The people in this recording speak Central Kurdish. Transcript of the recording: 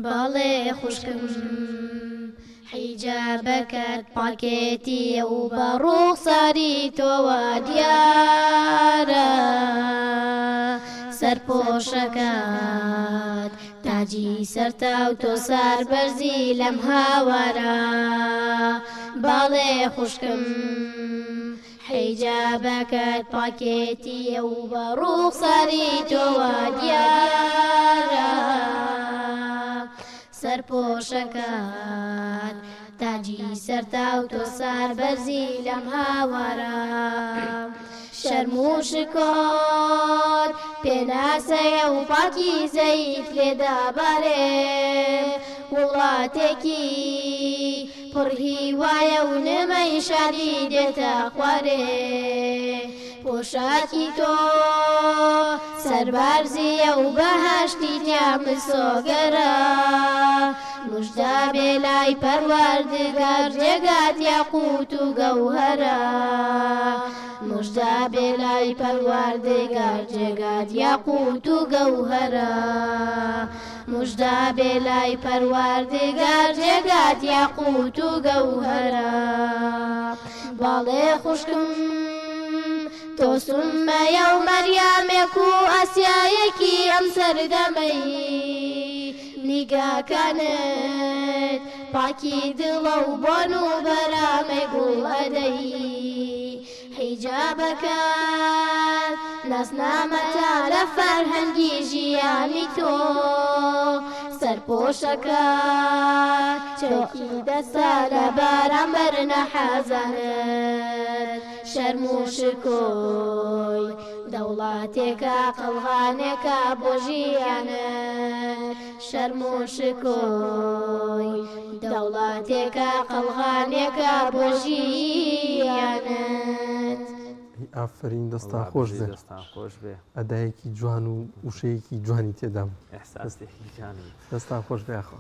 بەڵێ خوشکم حیجابەکەت پاکێتیە و بە ڕووخساری تۆوە دیارە سەرپۆشەکەت تاجی سەرتە و تۆ سەربەرزی لەم هاوارە بەڵێ خوشکم حیجابەکەت پاکێتیە و بە ڕووخساری تۆوە دیارە سەرپۆشەکەت تاجی سەرتە و تۆ سەربەرزی لەم هاوارە شەرم و شکۆت پێناسەیە و پاکیزەیت لێ دەبارێ وڵاتێکی پڕ هیوایە و نمەی شادی دێتە خوارێ پۆشاکی تۆ سەربەرزییە و بەهەشتی تیا مسۆگەرە مژدە بێ لای پەروەردگار جێگات یاقوت و گەوهەرە مژدە بێ لای پەروەردگار جێگات یاقوت و گەوهەرە مژدە بێ لای پەروەردگار جێگات یاقوت و گەوهەرە بەڵێ خوشکم تۆ سوممەیە و مەریامێک و ئاسیایەکی ئەم سەردەمەی نیگاکانت پاکی دڵە و بۆن و بەرامەی گوڵ ئەدەی حیجابەکەت ناسنامەتە لە فەرهەنگی ژیانی تۆ سەرپۆشەکەت چەکی دەستە لە بەرامبەر نەحەزانت شەرم و شکۆی دەوڵەتێکە قەڵغانێکە بۆ ژیانت شەرم و شکۆی دەوڵەتێکە قەڵغانێکە بۆ ژیانت. ئەی ئافەرین دەستان خۆش بێ دەستان خۆش بێ ئەدایەکی جوان و وشەیەکی جوانی تێدا بوو ئیحساسێکی جوانی دەستان خۆش بێ یاخوا.